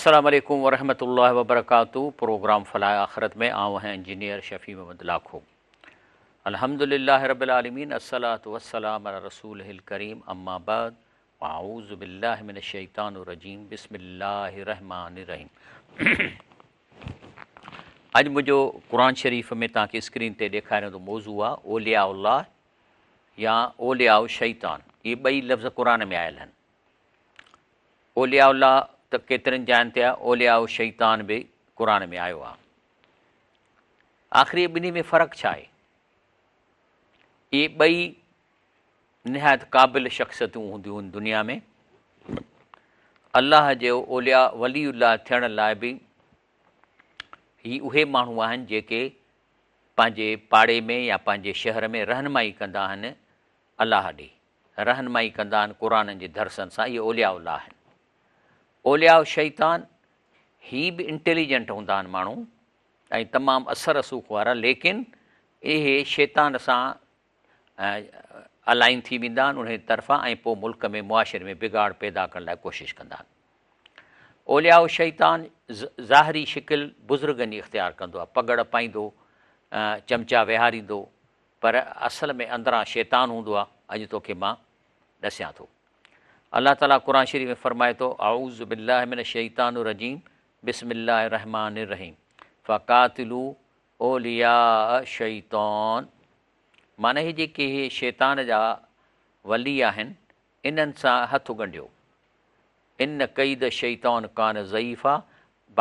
السلام عليڪم ورحمة الله وبرڪاته پروگرام فلاح آخرت ۾ آئون آهيان انجنيئر شفيع محمد لاکو الحمد لله رب العالمين الصلاة والسلام علي رسوله الڪريم اما بعد اعوذ بالله من الشيطان الرجيم بسم الله الرحمن الرحيم اڄ منهنجو قرآن شريف ۾ توهان کي اسڪرين تي ڏيکاريان ٿو موضوع آهي اولياء الله يا اولياء الشيطان اهي ٻئي لفظ قرآن ۾ آيل آهن اولياء الله ته ڪيترن جاين تي آهي اولياء الشيطان به قرآن ۾ آيو آهي آخري ٻنهي ۾ فرق ڇا آهي اهي ٻئي نهايت قابل شخصيتون هونديون هن دنيا ۾ الله جي اولياء ولي الله ٿيڻ لاء به هي اهي ماڻهو آهن جيڪي پنهنجي پاڙي ۾ يا پنهنجي شهر ۾ رهنمائي ڪندا آهن الله ڏي رهنمائي ڪندا آهن قرآن جي درسن سان اهي اولياء الله آهن اولياء الشيطان هي به انٽيليجنٽ هوندا آهن ماڻهو ۽ تمام اثر رسوخ وارا ليڪن اهي شيطان سان الائن ٿي ويندا آهن انهي طرفان ۽ پوء ملڪ ۾ معاشري ۾ بگاڙ پيدا ڪرڻ لاء ڪوشش ڪندا آهن. اولياء الشيطان ظاهري شڪل بزرگن جي اختيار ڪندو آهي، پڳڙ پائيندو، چمچا ويهاريندو، پر اصل ۾ اندران شيطان هوندو آهي، اڄ توکي مان ڏسيان ٿو. الله تعاليٰ قرآن شريف ۾ فرمائي ٿو، اعوذ بالله من الشيطان الرجيم بسم الله الرحمٰن الرحيم فقاتلوا اولياء الشيطان معنيٰ هي جيڪي هي شيطان جا ولي آهن انهن سان هٿ ڳنڍيو. ان ڪيد الشيطان ڪان ضعيفا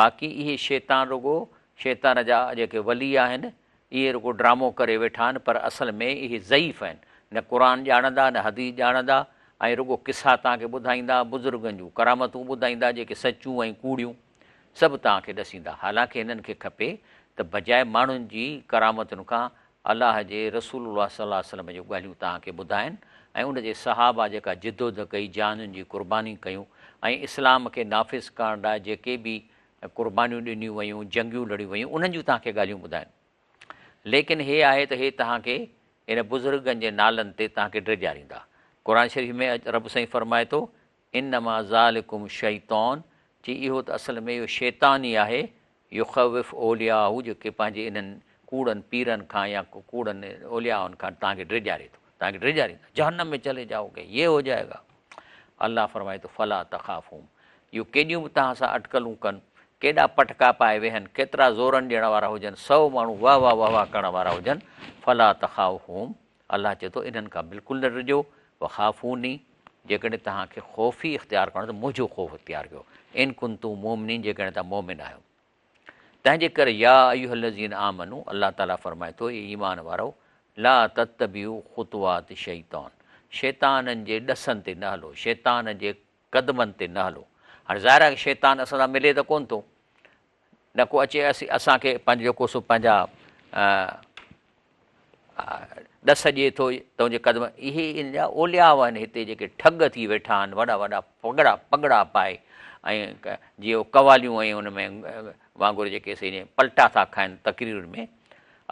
باقي اهي شيطان رڳو شيطان جا جيڪي ولي آهن اهي رڳو ڊرامو ڪري ويٺا آهن پر اصل ۾ اهي ضعيف آهن نه قرآن ڄاڻندا نه حديث ڄاڻندا ۽ رڳو قصا توهان کي ٻڌائيندا بزرگن جون ڪرامتون ٻڌائيندا جيڪي سچون ۽ ڪوڙيون سڀ توهان کي ڏسيندا حالانڪه هنن کي کپي ته بجاء ماڻهن جي ڪرامتن کان الله جي رسول الله صلي الله عليه وسلم جون ڳالهيون توهان کي ٻڌائن ۽ ان جي صحابه جيڪا جدوجھد ڪئي جانين جي قرباني ڪيون ۽ اسلام کي نافذ ڪرڻ لاء جيڪي به قربانيون ڏنيون ويون جنگيون لڙيون ويون انهن جون توهان کي ڳالهيون ٻڌائن ليڪن هي آهي ته هي توهان کي ان بزرگن جي نالن تي توهان کي ڊيڄاريندا قرآن شريف ۾ رب سائين فرمائي ٿو انما ذالڪم الشيطان چي اهو ته اصل ۾ اهو شيطان ئي آهي يخوف اولياءه جيڪي پنهنجي انهن ڪوڙن پيرن کان يا ڪوڙن اوليائن کان توهان کي ڊيڄاري ٿو توهان کي ڊيڄاريندا جهنم ۾ چلي جائو گي يي هو جائي گا الله فرمائي ٿو فلا تخافوهم اهو ڪيڏيون به توهان سان اٽڪلون ڪن ڪيڏا پٽڪا پائي ويهن ڪيترا زورن ڏيڻ وارا هجن سو ماڻهو واه واه واه واه ڪرڻ وارا هجن فلا تخافوهم الله چئي ٿو انهن کان بلڪل نه ڊڄو، وخافوني، جيڪڏهن توهان کي خوف ئي اختيار ڪرڻو آهي ته منهنجو خوف اختيار ڪيو، ان ڪنتم مؤمنين جيڪڏهن توهان مؤمن آهيو. تنهن جي ڪري يا ايها الذين آمنو الله تعالي فرمائي ٿو اي ايمان وارؤ لا تتبعوا خطوات الشيطان شيطانن جي ڏسن تي نه هلو، شيطان جي قدمن تي نه هلو. هاڻي ظاهر آهي شيطان اسان سان ملي ته ڪونه ٿو، نه ڪو اچي اسان کي پنهنجو جيڪو سو پنهنجا ڏس ڏئي ٿو تنهنجي قدم اهي ان جا اولياء آهن هتي جيڪي ٺڳ ٿي ويٺا آهن وڏا وڏا پڳڙا پڳڙا پائي ۽ جيئن قواليون ۽ ان ۾ وانگر جيڪي سي پلٽا ٿا کائن تقريرن ۾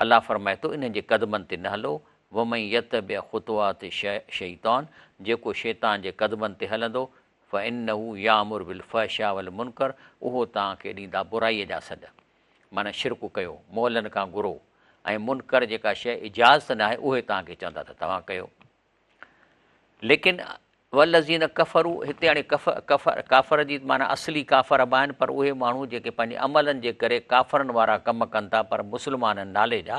الله فرمائي ٿو انهن جي قدمن تي نه هلو ومن يتبع خطوات الشيطان جيڪو شيطان جي قدمن تي هلندو فانه يامر بالفحشاء والمنڪر اهو توهان کي ڏيندا برائيء جا سڏ، معنيٰ شرڪ ڪيو، مئلن کان گهرو ۽ منڪر جيڪا شيء اجازت ناهي اهي توهان کي چوندا ته توهان ڪيو. ليڪن والذين ڪفروا هتي هاڻي ڪفر ڪافر جي معنيٰ اصلي ڪافر به آهن پر اهي ماڻهو جيڪي پنهنجي عملن جي ڪري ڪافرن وارا ڪم ڪن ٿا پر مسلمانن نالي جا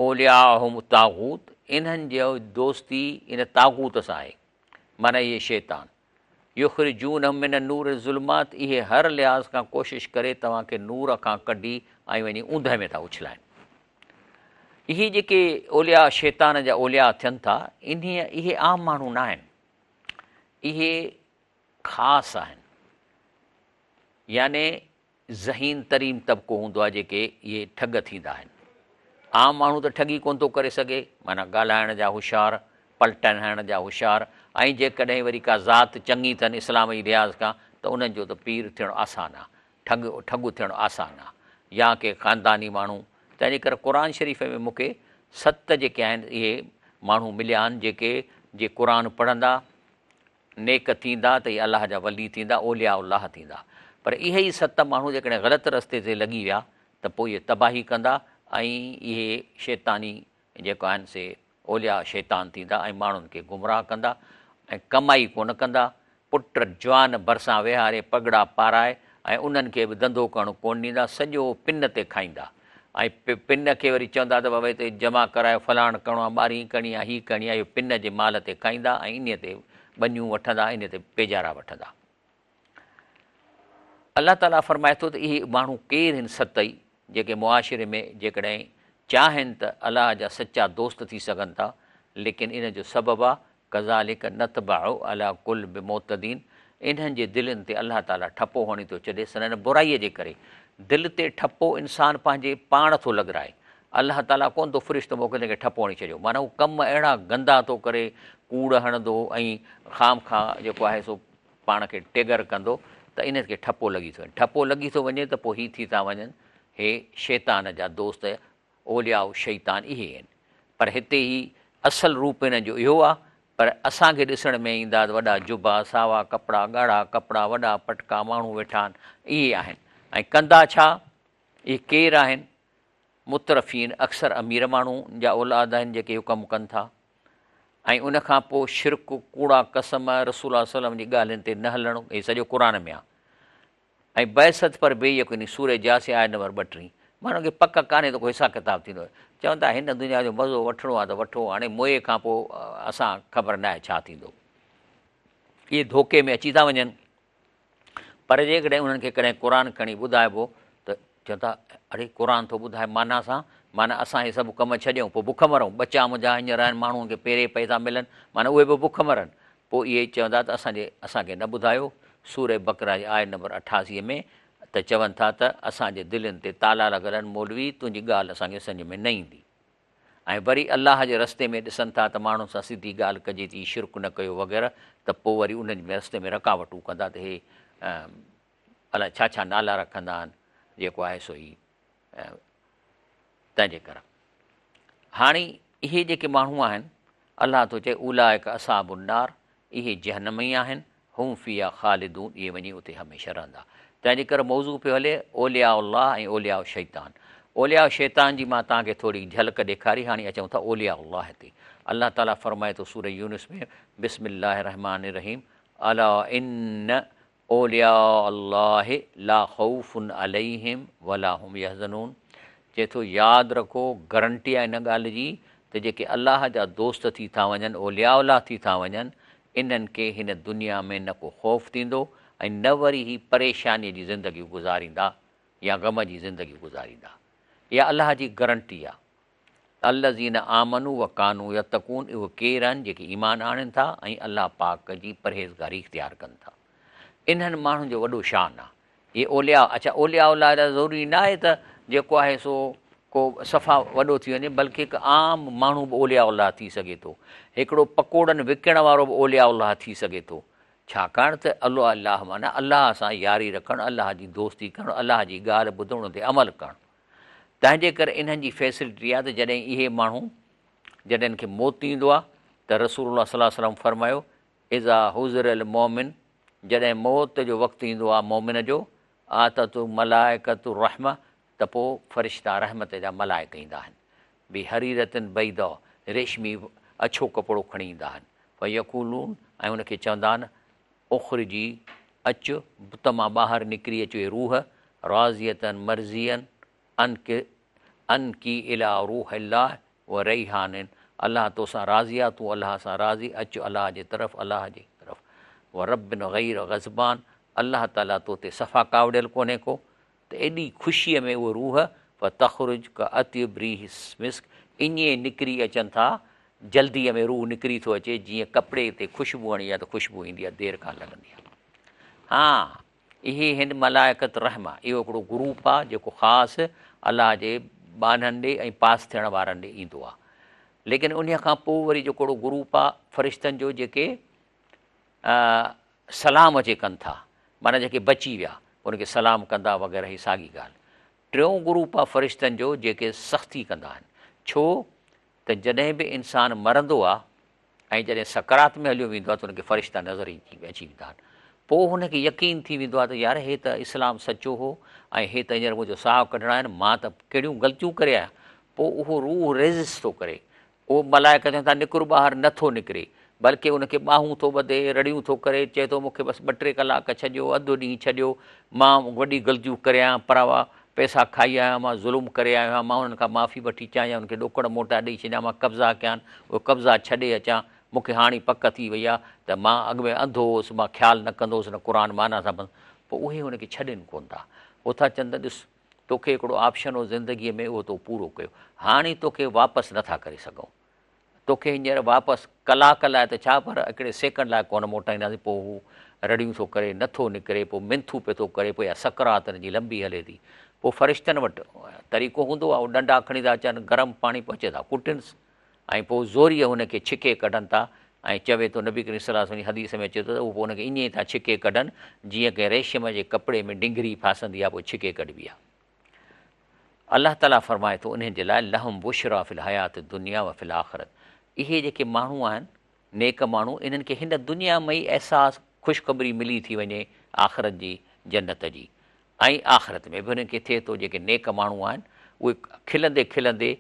اولياءهم الطاغوت انهن جو دوستي ان طاغوت سان آهي. معنيٰ اهي شيطان، يخرجونهم من النور الي الظلمات، اهي هر لحاظ کان ڪوشش ڪري توهان کي نور کان ڪڍي ۽ وڃي اوندهه ۾ ٿا اڇلائن. اهي جيڪي اولياء شيطان جا اولياء ٿين ٿا، انهيء اهي عام ماڻهو نه آهن، اهي خاص آهن، يعني ذهين ترين طبقو هوندو آهي جيڪي اهي ٺڳ ٿيندا آهن. عام ماڻهو ته ٺڳي ڪونه ٿو ڪري سگهي، معنيٰ ڳالهائڻ جا هوشيار، پلٽن هڻڻ جا هوشيار ۽ جيڪڏهن وري ڪا ذات چڱي اٿن اسلام جي لحاظ کان ته انهن جو ته پير ٿيڻ آسان آهي، ٺڳ ٺڳ ٿيڻ آسان آهي يا ڪي خانداني ماڻهو. تنهن جي ڪري قرآن شريف ۾ مون کي ست جيڪي آهن اهي ماڻهو مليا آهن جيڪي جي قرآن پڙهندا، نيڪ ٿيندا ته اهي الله جا ولي ٿيندا، اولياء الله ٿيندا. پر اهي ئي ست ماڻهو جيڪڏهن غلط رستي تي لڳي ويا ته پوء اهي تباهي ڪندا ۽ اهي شيطاني جيڪو آهن سي اولياء شيطان ٿيندا ۽ ماڻهن کي گمراهه ڪندا ۽ ڪمائي ڪونه ڪندا، پٽ جوان ڀرسان ويهاري پڳڙا پارائي ۽ انهن کي به ڌنڌو ڪرڻ ڪونه ڏيندا، سڄو پن تي کائيندا ۽ پن کي وري چوندا ته بابا هتي جمع ڪرايو فلاڻ ڪرڻو آهي ٻارهين ڪرڻي آهي هي ڪرڻي آهي اهو پن جي مال تي کائيندا ۽ انهيء تي ٻنيون وٺندا انهيء تي پيجارا وٺندا. الله تعاليٰ فرمائي ٿو ته اهي ماڻهو ڪير هن ستئي جيڪي معاشري ۾ جيڪڏهن چاهين ته الله جا سچا دوست ٿي سگهن ٿا ليڪن ان جو سبب آ ڪذالڪ نطبع علي قلب معتدين انهن جي دلين تي الله تعاليٰ ٺپو هڻي ٿو ڇڏي سندن برائي جي ڪري دل تي ٺپو انسان پنهنجي پاڻ ٿو لڳرائي الله تعاليٰ ڪونه ٿو فرشتو موڪلي تنهن کي ٺپو هڻي ڇڏيو معنيٰ هو ڪم اهڙا گندا ٿو ڪري ڪوڙ هڻندو ۽ خام خواه جيڪو آهي سو پاڻ کي ٽيگر ڪندو ته انهن کي ٺپو لڳي ٿو وڃي. ٺپو لڳي ٿو وڃي ته پوء هي ٿي ٿا وڃن هي شيطان جا دوست اولياء الشيطان اهي آهن. پر هتي هي اصل روپ انهن جو اهو آ پر اسان کي ڏسڻ ۾ ايندا ته وڏا جبا، ساوا ڪپڙا، ڳاڙها ڪپڙا، وڏا پٽڪا ماڻهو ويٺا آهن اهي آهن ۽ ڪندا ڇا؟ اهي ڪير آهن؟ مترفين اڪثر امير ماڻهو جا اولاد آهن جيڪي اهو ڪم ڪن ٿا ۽ ان کان پوء شرڪ، ڪوڙا قسم، رسول الله صلي الله عليه وسلم جي ڳالهين تي نه هلڻ هي سڄو قرآن ۾ آهي ۽ بعثت پر بي يقيني سورة جاثيه آيت نمبر 32 ماڻهن کي پڪ ڪانهي ته ڪو حساب ڪتاب ٿيندو چون ٿا هن دنيا جو مزو وٺڻو آهي ته وٺو هاڻي موئي کان پوء اسان خبر ناهي ڇا ٿيندو اهي ڌوڪي ۾ اچي ٿا وڃن پر جيڪڏهن انهن کي ڪڏهن قرآن کڻي ٻڌائبو ته چون ٿا اڙي قرآن ٿو ٻڌائي معنيٰ سان، معنيٰ اسان هي سڀ ڪم ڇڏيون پوء بک مرون، ٻچا منهنجا هينئر آهن ماڻهن کي پيري پئي ٿا ملن معنيٰ اهي به بک مرن، پوء اهي چوندا ته اسان جي اسان کي نه ٻڌايو، سورة بقره جي آيت نمبر 88 ۾ ته چون ٿا ته اسان جي دلين تي تالا لڳل آهن مولوي تنهنجي ڳالهه اسان کي سمجهه ۾ نه ايندي. ۽ وري الله جي رستي ۾ ڏسن ٿا ته ماڻهن سان سڌي ڳالهه ڪجي ٿي، شرڪ نه ڪيو وغيره ته پوء وري انهن جي رستي ۾ رڪاوٽون ڪندا ته هي الائي ڇا ڇا نالا رکندا آهن جيڪو آهي سو هي تنهن جي ڪري هاڻي اهي جيڪي ماڻهو آهن الله ٿو چئي اولئڪ اصحاب النار اهي جهنمي آهن، هم فيها خالدون اهي وڃي اتي هميشه رهندا. تنهن جي ڪري موضوع پيو هلي اولياء الله ۽ اولياء الشيطان. اولياء الشيطان جي مان توهان کي ٿوري جهلڪ ڏيکاري هاڻي اچون ٿا اولياء الله تي. الله تعاليٰ فرمائي ٿو سورة يونس ۾ بسم الله الرحمٰن الرحيم الا ان اولياء الله لا خوف عليهم ولا هم يحزنون چئي ٿو ياد رکو گرنٽي آهي ان ڳالهه جي ته جيڪي الله جا دوست ٿي ٿا وڃن اولياء الله ٿي ٿا وڃن انهن کي هن دنيا ۾ نه ڪو خوف ٿيندو ۽ نه وري هي پريشاني جي زندگي گذاريندا يا غم جي زندگي گذاريندا اها الله جي گرنٽي آهي. الذين آمنوا وڪانوا يتقون اهي ڪير آهن جيڪي ايمان آڻين ٿا ۽ الله پاڪ جي پرهيزگاري اختيار ڪن ٿا. انهن ماڻهن جو وڏو شان آهي. اهي اولياء اڇا اولياء الله لاء ضروري نه آهي ته جيڪو آهي سو ڪو صفا وڏو ٿي وڃي بلڪه هڪ عام ماڻهو به اولياء الله ٿي سگهي ٿو. هڪڙو پڪوڙن وڪڻ وارو به اولياء الله ٿي سگهي ٿو. ڇاڪاڻ ته اولياء الله معنيٰ الله سان ياري رکڻ، الله جي دوستي ڪرڻ، الله جي ڳالهه ٻڌڻ ان تي عمل ڪرڻ. تنهن جي ڪري انهن جي فيسلٽي آهي ته جڏهن اهي ماڻهو جڏهن ان کي موت ايندو آهي ته رسول الله صلي الله عليه وسلم فرمايو اذا حضر المومن جڏهن موت جو وقت ايندو آهي مومن جو آتت ملائڪة الرحمة ته پوء فرشتا رحمت جا ملائڪ ايندا آهن بحريرة بيضاء ريشمي اڇو ڪپڙو کڻي ايندا آهن فيقولون ۽ ان کي چوندا آهن اخرجي، اچ، بت مان ٻاهر نڪري اچ اي روح، راضية مرضيا عنڪ عنڪ الي روح الله و ريحان، الله توسان راضي آ، تون الله سان راضي، اچ الله جي طرف، الله جي طرف، و رب غير غضبان، الله تعاليٰ تو تي صفا ڪاوڙيل ڪونهي ڪو، ته ايڏي خوشيء ۾ اهو روح فتخرج ڪاطيب ريح المسڪ ائين نڪري اچن ٿا، جلديء ۾ روح نڪري ٿو اچي جيئن ڪپڙي تي خوشبو هڻي آهي ته خوشبو ايندي آهي دير ڪانه لڳندي آهي. ها اهي هن ملائڪة رحمة اهو هڪڙو گروپ آهي جيڪو خاص الله جي ٻانهن ڏي ۽ پاس ٿيڻ وارن ڏي ايندو آهي. ليڪن انهيء کان پوء وري جيڪو هڪڙو گروپ آهي فرشتن جو جيڪي سلام اچي ڪن ٿا معنيٰ جيڪي بچي ويا ان کي سلام ڪندا وغيره هي ساڳي ڳالهه. ٽيون گروپ آ فرشتن جو جيڪي سختي ڪندا آهن ڇو ته جڏهن به انسان مرندو آ ۽ جڏهن سڪرات ۾ هليو ويندو آ ته ان کي فرشتا نظر اچي ويندا آهن. پوء هن کي يقين ٿي ويندو آهي ته يار هي ته اسلام سچو هو ۽ هي ته هينئر منهنجو ساهه ڪڍڻا آهن، مان ته ڪهڙيون غلطيون ڪري آيان. پوء اهو روح ريزسٽ ٿو ڪري. اهو ملائڪ چون ٿا نڪر ٻاهر، نه ٿو نڪري، بلڪه ان کي ٻانهون ٿو ٻڌي، رڙيون ٿو ڪري، چئي ٿو مون کي بس ٻه ٽي ڪلاڪ ڇڏيو، اڌ ڏينهن ڇڏيو، مان وڏي غلطيون ڪري آيان، پراوا پئسا کائي آيو آهيان، مان ظلم ڪري آيو آهيان، مان انهن کان معافي وٺي اچان يا انهن کي ڏوڪڙ موٽائي ڏئي ڇڏيان، مان قبضا ڪيا آهن، اهي قبضا ڇڏي اچان. مون کي هاڻي پڪ ٿي وئي آهي ته مان اڳ ۾ انڌو هوس، مان خيال نه ڪندو هوس نه قرآن معنيٰ سان پڙهندو. پوء اهي هن کي ڇڏين ڪونه ٿا. هو ٿا چون ته ڏس، توکي هڪڙو آپشن هو زندگيء ۾ اهو تو پورو ڪيو. هاڻي توکي واپس نه ٿا ڪري سگهون. توکي هينئر واپس ڪلاڪ لاء ته ڇا پر هڪڙي سيڪنڊ لاء ڪونه موٽائينداسين. پوء هو رڙيون ٿو ڪري، نه ٿو نڪري، پوء منٿون پيو ٿو ڪري، پوء اها سڪرات هن جي لنبي هلي ٿي. پوء فرشتن وٽ طريقو هوندو آهي، هو ڏنڊا کڻي ٿا اچن، گرم پاڻي پهچي ٿا ڪٽنس. ۽ پوء زوريء هن کي ڇڪي ڪڍن ٿا ۽ چوي ٿو نبي ڪريم صلي الله عليه وسلم جي حديث ۾ اچي ٿو ته اهو پوء ان کي ائين ئي ٿا ڇڪي ڪڍن جيئن ڪنهن ريشم جي ڪپڙي ۾ ڊنگهري ڦاسندي آهي پوء ڇڪي ڪڍبي آهي. الله تعاليٰ فرمائي ٿو انهن جي لاء لهم بشريٰ في الحياة الدنيا وفي الآخرة اهي جيڪي ماڻهو آهن نيڪ ماڻهو انهن کي هن دنيا ۾ ئي احساس خوشخبري ملي ٿي وڃي آخرت جي جنت جي ۽ آخرت ۾ به هنن کي ٿئي ٿو جيڪي نيڪ ماڻهو آهن اهي کلندي کلندي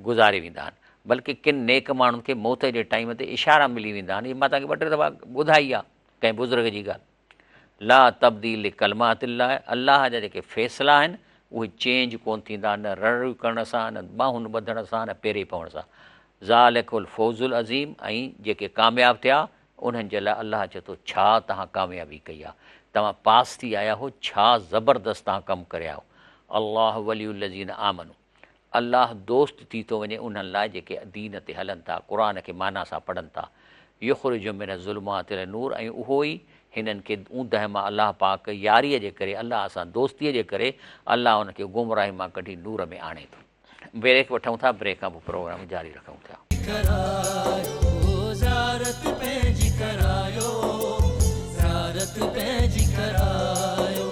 گذاري ويندا آهن بلڪه ڪن نيڪ ماڻهن کي موت جي ٽائيم تي اشارا ملي ويندا آهن هي مان توهان کي ٻه ٽي دفعا ٻڌائي آهي ڪنهن بزرگ جي ڳالهه لا تبديل لڪلمات الله الله جا جيڪي فيصلا آهن اهي چينج ڪون ٿيندا نه رڙ ڪرڻ سان نه ٻانهن ٻڌڻ سان نه پيري پوڻ سان ذالڪ الفوز العظيم ۽ جيڪي ڪامياب ٿيا انهن جي لاء الله چئي ٿو، ڇا توهان ڪاميابي ڪئي آهي؟ توهان پاس ٿي آيا هو، ڇا زبردست توهان ڪم ڪري آيا هو. الله ولي الذين آمنوا الله دوست ٿي ٿو وڃي انهن لاء جيڪي دين تي هلن ٿا، قرآن کي معنيٰ سان پڙهن ٿا. يخرجهم من الظلمات الي النور ۽ اهو ئي هنن کي اوندهه مان الله پاڪ ياريء جي ڪري الله سان دوستيء جي ڪري الله انهن کي گمراهي مان ڪڍي نور ۾ آڻي ٿو. بريڪ وٺون ٿا بريڪ کان پوء پروگرام جاري رکون ٿا. ڪرايو زيارت پنهنجي ڪرايو زيارت پنهنجي ڪرايو.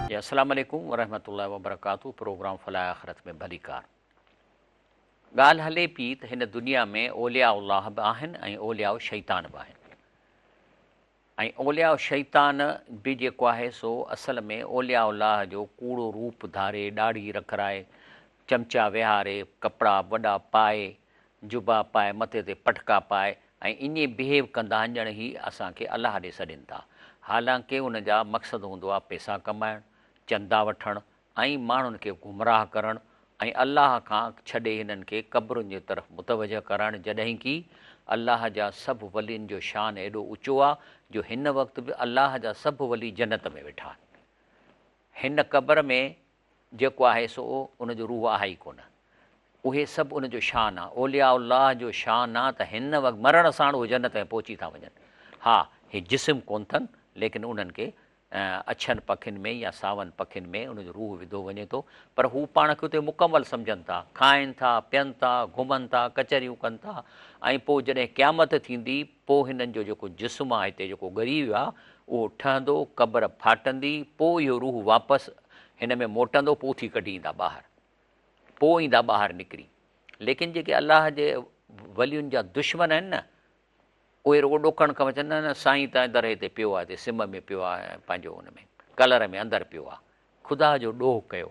جي السلام عليڪم ورحمة الله وبرڪاته پروگرام فلاح آخرت ۾ ڀليڪار ڳالهه هلي پي ته هن دنيا ۾ اولياء الله به آهن ۽ اولياء شيطان به آهن ۽ اولياء شيطان به جيڪو آهي سو اصل ۾ اولياء الله جو ڪوڙو روپ ڌاري ڏاڙهي رکرائي چمچا ويهاري ڪپڙا وڏا پائي جبا پائي، مٿي تي پٽڪا پائي ۽ ائين بهيو ڪندا آهن ڄڻ هي اسان کي الله ڏي سڏين ٿا. حالانڪه ان جا مقصد هوندو آهي پئسا ڪمائڻ، چندا وٺڻ ۽ ماڻهن کي گمراهه ڪرڻ ۽ الله کان ڇڏي هنن کي قبرن جي طرف متوجه ڪرائڻ جڏهن ڪي الله جا سڀ ولين جو شان ايڏو اوچو آهي جو هن وقت به الله جا سڀ ولي جنت ۾ ويٺا آهن. هن قبر ۾ جيڪو آهي سو ان جو روح آهي ئي ڪونه. اهي سڀ ان جو شان آ. اولياء الله جو شان آ ته هن وقت مرڻ ساڻ اهي جنت ۾ پهچي ٿا وڃن. ها هي جسم ڪونه ٿن ليڪن انهن کي اڇن پکين ۾ يا ساون پکين ۾ ان جو روح وڌو وڃي ٿو پر هو پاڻ کي اتي مڪمل سمجهن ٿا. کائن ٿا، پين ٿا، گهمن ٿا، ڪچهريون ڪن ٿا ۽ پوء جڏهن قيامت ٿيندي پوء هنن جو جيڪو جسم آ هتي جيڪو ڳري ويو آ اهو ٺهندو، قبر ڦاٽندي، پوء اهو روح واپس هن ۾ موٽندو، پوء اٿي ڪڍي ايندا ٻاهر، پوء ايندا ٻاهر نڪري. ليڪن جيڪي الله جي ولين جا دشمن آهن نه، اهي رڳو ڏوڪڻ کان چون نه نه سائين ته اندر هتي پيو آهي، هتي سم ۾ پيو آهي ۽ پنهنجو ان ۾ ڪلر ۾ اندر پيو آهي. خدا جو ڏوهه ڪيو.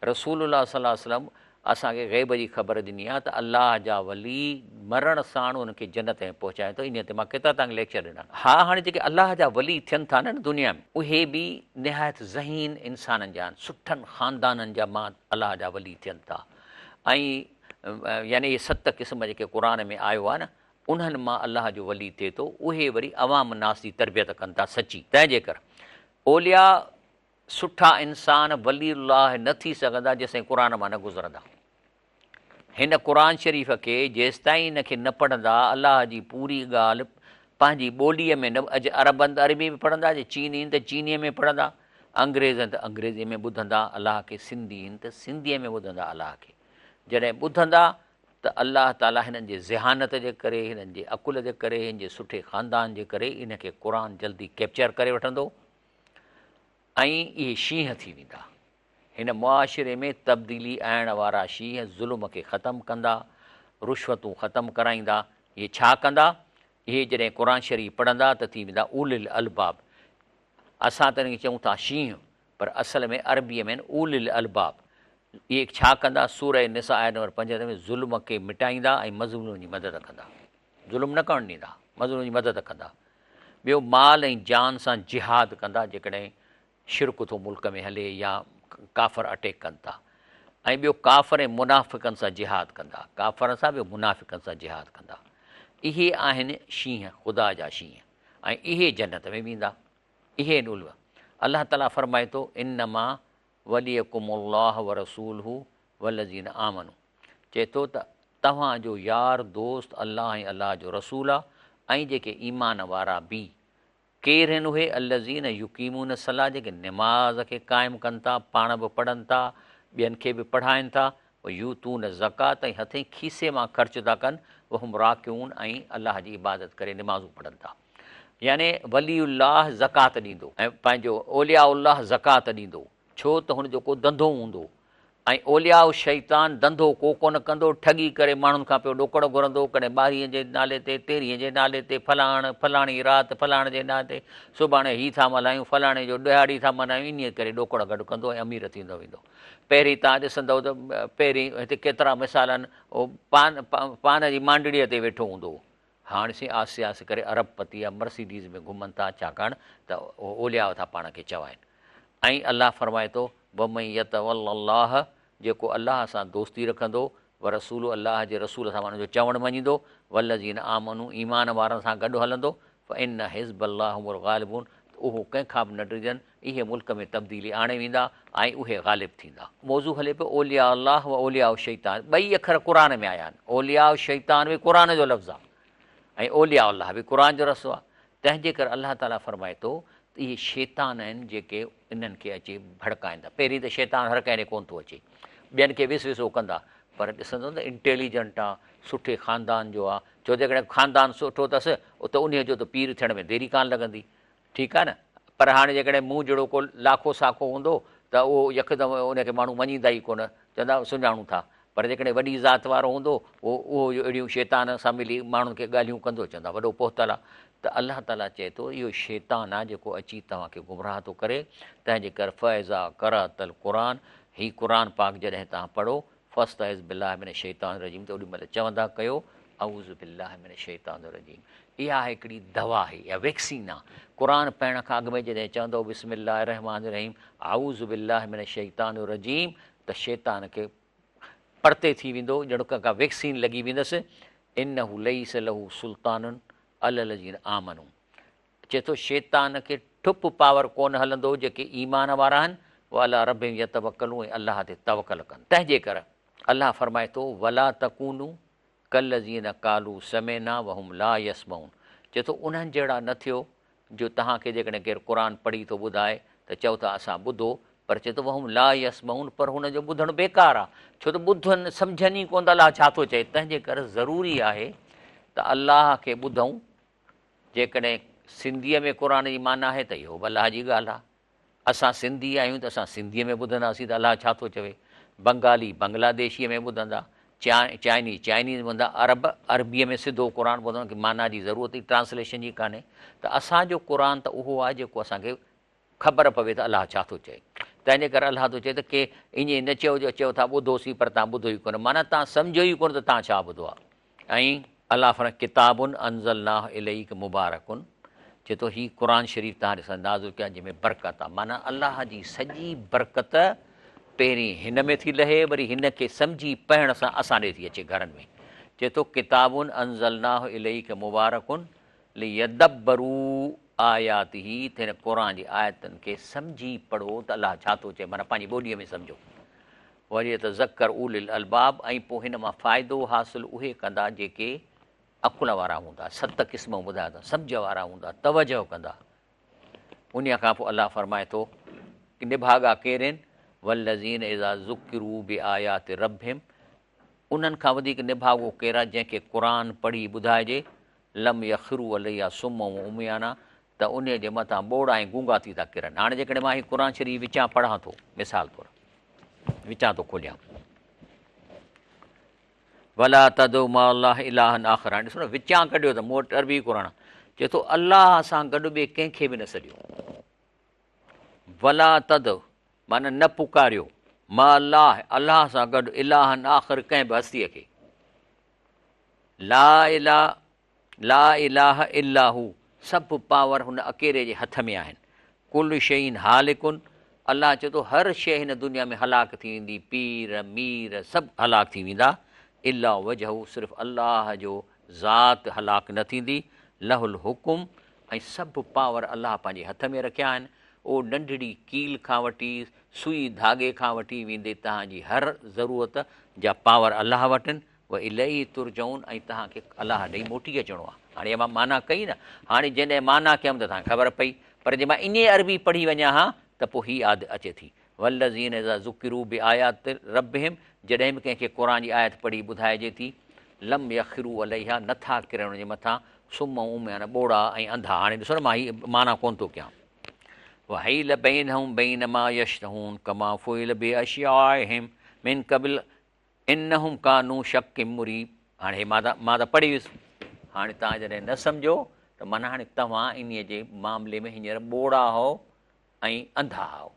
رسول الله صلي الله عليه وسلم اسان کي غيب جي خبر ڏني آهي ته الله جا ولي مرڻ ساڻ انهن کي جنت ۾ پهچائي ٿو. انهيء تي مان ڪيترا توهان کي ليڪچر ڏنا. ها هاڻي جيڪي الله جا ولي ٿين ٿا نه دنيا ۾ اهي به نهايت ذهين انسانن جا آهن، سٺن خاندانن جا مان الله جا ولي ٿين ٿا ۽ يعني اهي ست قسم جيڪي قرآن ۾ آيو آهي نه انهن مان الله جو ولي ٿئي ٿو اهي وري عوام الناس جي تربيت ڪن ٿا سچي تنهن جي ڪر اولياء سٺا انسان ولي الله نه ٿي سگهندا جيستائين قرآن مان نه گذرندا. هن قرآن شريف کي جيستائين ان کي نه پڙهندا الله جي پوري ڳالهه پنهنجي ٻوليء ۾ نه اڄ عرب آهن ته عربي ۾ پڙهندا جي چيني آهن ته چينيء ۾ پڙهندا انگريز آهن ته انگريزيء ۾ ٻڌندا الله کي سنڌي آهن ته سنڌيء ۾ ٻڌندا الله کي جڏهن ٻڌندا ته الله تعاليٰ هنن جي ذهانت جي ڪري، هنن جي عقل جي ڪري، هن جي سٺي خاندان جي ڪري ان کي قرآن جلدي ڪيپچر ڪري وٺندو ۽ اهي شينهن ٿي ويندا. هن معاشري ۾ تبديلي آڻڻ وارا شينهن ظلم کي ختم ڪندا، رشوتون ختم ڪرائيندا. اهي ڇا ڪندا؟ اهي جڏهن قرآن شريف پڙهندا ته ٿي ويندا اولي الالباب. اسان ته انهن کي چئون ٿا شينهن پر اصل ۾ عربيء ۾ آهن اولي الالباب. اهي ڇا ڪندا؟ سوره نساء آيت نمبر 75 ۾ ظلم کي مٽائيندا ۽ مظلومن جي مدد ڪندا. ظلم نه ڪرڻ ڏيندا، مظلومن جي مدد ڪندا. ٻيو مال ۽ جان سان جهاد ڪندا جيڪڏهن شرڪ ٿو ملڪ ۾ هلي يا ڪافر اٽيڪ ڪن ٿا ۽ ٻيو ڪافر ۽ منافقن سان جهاد ڪندا، ڪافرن سان ٻيو منافقن سان جهاد ڪندا. اهي آهن شينهن، خدا جا شينهن ۽ اهي جنت ۾ ويندا. اهي آهن اولو. الله تعاليٰ فرمائي ٿو، انما وليڪم الله ورسوله والذين آمنوا چئي ٿو ته توهان جو يار دوست الله ۽ الله جو رسول آ ۽ جيڪي ايمان وارا به ڪير هن اهي الذين يقيمون الصلاة جيڪي نماز کي قائم ڪن ٿا، پاڻ به پڙهن ٿا، ٻين کي به پڙهائن ٿا، ويؤتون الزڪاة ۽ هٿين کيسي مان خرچ ٿا ڪن، وهم راڪعون ۽ الله جي عبادت ڪري نمازون پڙهن ٿا. يعني ولي الله زڪوات ڏيندو ۽ پنهنجو اولياء الله زڪوات ڏيندو ڇو ته هن جو ڪو ڌنڌو هوندو ۽ اولياء الشيطان ڌنڌو ڪو ڪونه ڪندو، ٺڳي ڪري ماڻهن کان پيو ڏوڪڙ گهرندو، ڪڏهن ٻارهين جي نالي تي، تيرهين جي نالي تي، فلاڻ، فلاڻي رات، فلاڻ جي نالي تي، سڀاڻي هي ٿا ملهايون، فلاڻي جو ڏهاڙي ٿا ملهايون، انهيء ڪري ڏوڪڙ گڏ ڪندو ۽ امير ٿيندو ويندو. پهرين توهان ڏسندؤ ته پهرين هتي ڪيترا مثال آهن، اهو پان، پان جي مانڊڙيء تي ويٺو هوندو هو، هاڻ سي آهستي آهستي ڪري ارب پتي يا مرسيڊيز ۾ گهمن ٿا ڇاڪاڻ ته اولياء ٿا پاڻ کي چوائن ۽ الله فرمائي ٿو ومن يتول الله جيڪو الله سان دوستي رکندو ورسوله الله جي رسول سان معنيٰ جو چوڻ مڃيندو والذين آمنوا ايمان وارن سان گڏ هلندو فان حزب الله هم الغالبون ته اهو ڪنهن کان به نه ڊڄن اهي ملڪ ۾ تبديلي آڻي ويندا ۽ اهي غالب ٿيندا. موضوع هلي پيو اولياء الله و اولياء الشيطان ٻئي اکر قرآن ۾ آيا آهن اولياء الشيطان به قرآن جو لفظ آهي ۽ اولياء الله به قرآن جو رس آهي تنهن جي ڪري الله تعاليٰ فرمائي ٿو ته اهي شيطان آهن جيڪي انهن کي اچي ڀڙڪائين ٿا پهرين ته شيطان هر ڪنهن ڏي ڪونه ٿو اچي ٻين کي وسوسو ڪندا پر ڏسندو ته انٽيليجنٽ آ سٺي خاندان جو آ ڇو جيڪڏهن خاندان سٺو اٿس ته انهيء جو ته پير ٿيڻ ۾ ديري ڪانه لڳندي ٺيڪ آهي نه پر هاڻي جيڪڏهن مون جهڙو ڪو لاکو ساکو هوندو ته اهو يڪدم ان کي ماڻهو مڃيندا ئي ڪونه، چوندا سڃاڻون ٿا. پر جيڪڏهن وڏي ذات وارو هوندو اهو اهو جو اهڙيون شيطان سان ملي ماڻهن کي ڳالهيون ڪندو چوندا وڏو پهتل آهي ته الله تعاليٰ چئي ٿو اهو شيطان آهي جيڪو اچي توهان کي گمراهه ٿو ڪري تنهن جي ڪري فاذا قرأت القرآن هي قرآن پاڪ جڏهن توهان پڙهو فاستعذ بالله من الشيطان الرجيم ته اوڏي مهل چوندا ڪيو اعوذ بالله من الشيطان الرجيم اها هڪڙي دوا آهي اها ويڪسين آهي قرآن پڙهڻ کان اڳ ۾ جڏهن چوندؤ بسم الله الرحمٰن الرحيم اعوذ بالله من الشيطان الرجيم ته شيطان کي پرتي ٿي ويندو ڄڻ ڪا ويڪسين لڳي ويندس انه ليس له سلطان علي الذين آمنوا چئي ٿو شيطان کي ٺپ پاور ڪونه هلندو جيڪي ايمان وارا آهن وعلي ربهم يتوڪلون ۽ الله تي توڪل ڪن تنهن جي ڪر الله فرمائي ٿو ولا تڪونو ڪالذين قالو سمعنا وهم لا يسمعون چئي ٿو انهن جهڙا نه ٿيو جو توهان کي جيڪڏهن ڪير قرآن پڙهي ٿو ٻڌائي ته چئو ٿا اسان ٻڌو پر چئي ٿو وهم لا يسمعون پر هنن جو ٻڌڻ بيڪار آهي ڇو ته ٻڌن سمجهن ئي ڪونه ته الله ڇا ٿو چئي تنهن جي ڪر ضروري آهي ته الله کي ٻڌون جيڪڏهن سنڌيء ۾ قرآن جي معنيٰ آهي ته اهو به الله جي ڳالهه آهي. اسان سنڌي آهيون ته اسان سنڌيء ۾ ٻڌنداسين ته الله ڇا ٿو چوي. بنگالي بنگلاديشيء ۾ ٻڌندا، چائني چائنيز ۾ ٻڌندا، عرب عربيء ۾ سڌو قرآن ٻڌندا، ان کي معنيٰ جي ضرورت ئي ٽرانسليشن جي ڪانهي ته اسان جو قرآن ته اهو آهي جيڪو اسان کي خبر پوي ته الله ڇا ٿو چئي. تنهن جي ڪري الله ٿو چئي ته ڪي ائين نه چئو جو چئو ٿا ٻڌوسين پر توهان ٻڌو ئي ڪونه معنيٰ توهان سمجهيو ئي ڪونه ته توهان ڇا ٻڌو آهي. ۽ الله فرمائي ڪتاب انزلناه اليک مبارڪ چئي ٿو هي قرآن شريف توهان ڏي اسان نازل ڪيو آهي جنهن ۾ برڪت آهي معنيٰ الله جي سڄي برڪت پهرين هن ۾ ٿي لهي وري هن کي سمجهي پڙهڻ سان اسان ڏي ٿي اچي گهرن ۾ چئي ٿو ڪتاب انزلناه اليک مبارڪ ليدبروا آياته ته هن قرآن جي آيتن کي سمجهي پڙهو ته الله ڇا ٿو چئي معنيٰ پنهنجي ٻوليء ۾ سمجهو وليتذڪر اولو الالباب ۽ پوء هن مان فائدو حاصل اهي ڪندا جيڪي عقل وارا هوندا ست قسم ٻڌايا اٿن سمجهه وارا هوندا توجه ڪندا انهيء کان پوء الله فرمائي ٿو نڀاڳا ڪير آهن والذين اذا ذڪروا بآيات ربهم انهن کان وڌيڪ نڀاڳو ڪير آهي جنهن کي قرآن پڙهي ٻڌائجي، لم يخروا عليها صما و عميانا ته انهيء جي مٿان ٻوڙا ۽ گونگا ٿي ٿا ڪرن. هاڻي جيڪڏهن مان هي قرآن شريف وچان پڙهان ٿو، مثال طور وچان ٿو کوليان، ولا تدع مع الله الها آخر، هاڻي ڏسو نه وچان ڪڍيو ته مون وٽ عربي قرآن آهي، چئي ٿو الله سان گڏ ٻئي ڪنهن کي به نه سڏيو. ولا تدع معنيٰ نه پڪاريو، مع الله الله سان گڏ، الها آخر ڪنهن به هستيء کي. لا اله لا اله الا هو سڀ پاور هن اڪيلي جي هٿ ۾ آهن. ڪل شيء هالڪ الله چئي ٿو هر شيء هن دنيا ۾ هلاڪ ٿي ويندي، پير مير سڀ هلاڪ ٿي ويندا، الا وجهه صرف الله جو ذات هلاڪ نه ٿيندي، له الحڪم ۽ سڀ پاور الله پنهنجي هٿ ۾ رکيا آهن، اهو ننڍڙي ڪيل کان وٺي سوئي ڌاڳي کان وٺي ويندي توهان جي هر ضرورت جا پاور الله وٽ آهن، واليه ترجعون ۽ توهان کي الله ڏي موٽي اچڻو آهي. هاڻي اها مان معنيٰ ڪئي نه، هاڻي جڏهن معنيٰ ڪيم ته توهان کي خبر پئي، پر جي مان ائين عربي پڙهي وڃان ها ته پوء هي آيت اچي ٿي، والذين اذا ذڪروا بآيات ربهم جڏهن به ڪنهن کي قرآن جي آيت پڙهي ٻڌائجي ٿي، لم يخروا عليها نه ٿا ڪرن ان جي مٿان، صما عميانا ٻوڙا ۽ انڌا. هاڻي ڏسو نه مان هي معنيٰ ڪونه ٿو ڪيان. وحيل بينهم بين ما يشتهون ڪما فعل باشياعهم من قبل انهم ڪانوا شڪ مريب. هاڻي هي مان ته مان ته پڙهي ويس. هاڻي توهان جڏهن نه سمجهو ته معنيٰ هاڻي توهان انهيء جي معاملي ۾ هينئر ٻوڙا هئو ۽ انڌا هئو.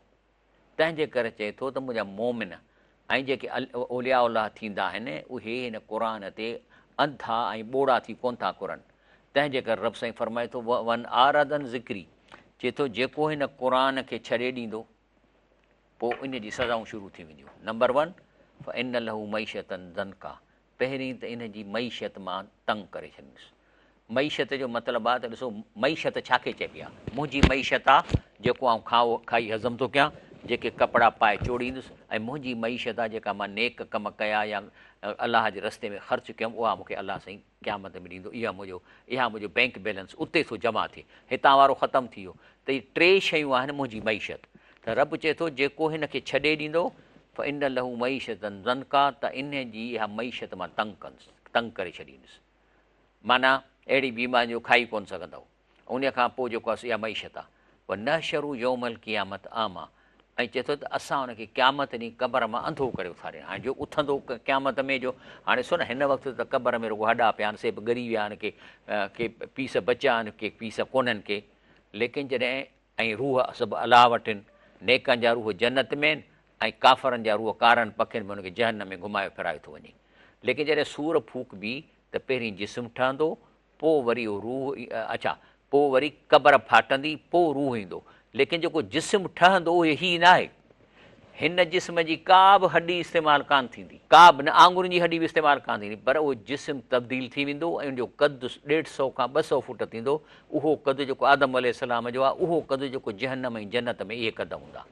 تنهن جي ڪري چئي ٿو ته منهنجا مؤمن ۽ جيڪي اولياء الله ٿيندا آهن اهي هن قرآن تي انڌا ۽ ٻوڙا ٿي ڪونه ٿا ڪرن. تنهن جي ڪري رب سائين فرمائي ٿو ومن اعرض عن ذڪري چئي ٿو جيڪو هن قرآن کي ڇڏي ڏيندو پوء ان جي سزائون شروع ٿي وينديون. نمبر ون فان له معيشة ضنڪا پهرين ته ان جي معيشت مان تنگ ڪري ڇڏيندس. معيشت جو مطلب آ ته ڏسو معيشت ڇا کي چئبي آ؟ منهنجي معيشت آ جيڪو آئون کائو کائي هضم ٿو ڪيان، جيڪي ڪپڙا پائي چوڙيندس ۽ منهنجي معيشت آ جيڪا مان نيڪ ڪم ڪيا يا الله جي رستي ۾ خرچ ڪيم اها مون کي الله سائين قيامت ۾ ڏيندو اها منهنجو اها منهنجو بينڪ بيلنس اتي ٿو جمع ٿئي هتان وارو ختم ٿي ويو ته هي ٽي شيون آهن منهنجي معيشت ته رب چئي ٿو جيڪو هن کي ڇڏي ڏيندو فإن له معيشة ضنڪا ته انهي جي اها معيشت مان تنگ ڪندس تنگ ڪري ڇڏيندس معنيٰ اهڙي بيماري جو کائي ڪونه سگهندؤ. انهيء کان پوء جيڪو آهي سو اها معيشت آهي. ونحشره يوم القيامة اعميٰ ۽ چئي ٿو ته اسان ان کي قيامت ڏينهن قبر مان انڌو ڪري اٿارينداسين. هاڻي جو اٿندو قيامت ۾ جو هاڻي ڏسو نه هن وقت ته قبر ۾ رڳو هڏا پيا آهن سي به ڳري ويا آهن ڪي ڪي پيس بچيا آهن ڪي پيس ڪونهن ڪي ليڪن جڏهن ۽ روح سڀ الله وٽ آهن نيڪن جا روح جنت ۾ آهن ۽ ڪافرن جا روح ڪارن پکين ۾ ان کي جهنم ۾ گهمايو ڦيرايو ٿو وڃي ليڪن جڏهن صور ڦوڪبي ته پهرين جسم ٺهندو، پوء وري اهو روح اڇا پوء وري قبر ڦاٽندي، پوء روح ايندو. ليڪن جيڪو جسم ٺهندو اهو هي ناهي. هن جسم جي ڪا به هڏي استعمال ڪانه ٿيندي. ڪا به نه آڱرين جي هڏي به استعمال ڪانه ٿيندي پر اهو جسم تبديل ٿي ويندو ۽ ان جو قد ڏيڍ سئو کان 200 فوٽ ٿيندو. اهو قد جيڪو آدم عليه السلام جو آهي اهو قد جيڪو جهنم ۽ جنت ۾ اهي قد هوندا.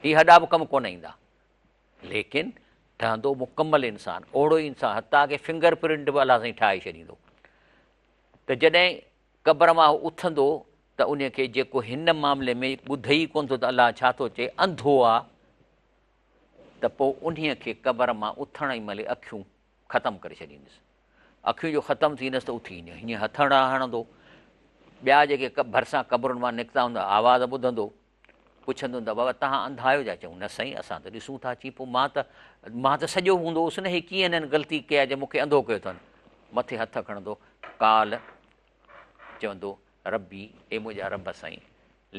هي هڏا به ڪم ڪونه ايندا. ليڪن ٺهندو مڪمل انسان، اوهڙو ئي انسان حتيٰ ڪه فنگر پرنٽ به الله سائين ٺاهي ڇڏيندو ته جڏهن قبر مان هو اٿندو ته ان کي جيڪو هن معاملي ۾ ٻڌي ئي ڪونه ٿو ته الله ڇا ٿو چئي، انڌو آ ته پوء انهيء کي قبر مان اٿڻ ئي مهل اکيون ختم ڪري ڇڏيندس. اکيون جو ختم ٿيندس ته اٿي هيئن هٿڙا هڻندو. ٻيا جيڪي ڀرسان قبرن مان نڪتا هوندا آواز ٻڌندو. پڇندو ته بابا توهان انڌا آهيو ڇا؟ چئون نه سائين اسان ته ڏسون ٿا. چي پوء مان ته مان ته سڄو هوندو هوس نه هي ڪيئن هنن غلطي ڪئي آهي جو مون کي انڌو ڪيو اٿن. مٿي هٿ کڻندو قال چوندو ربي اي منهنجا رب سائين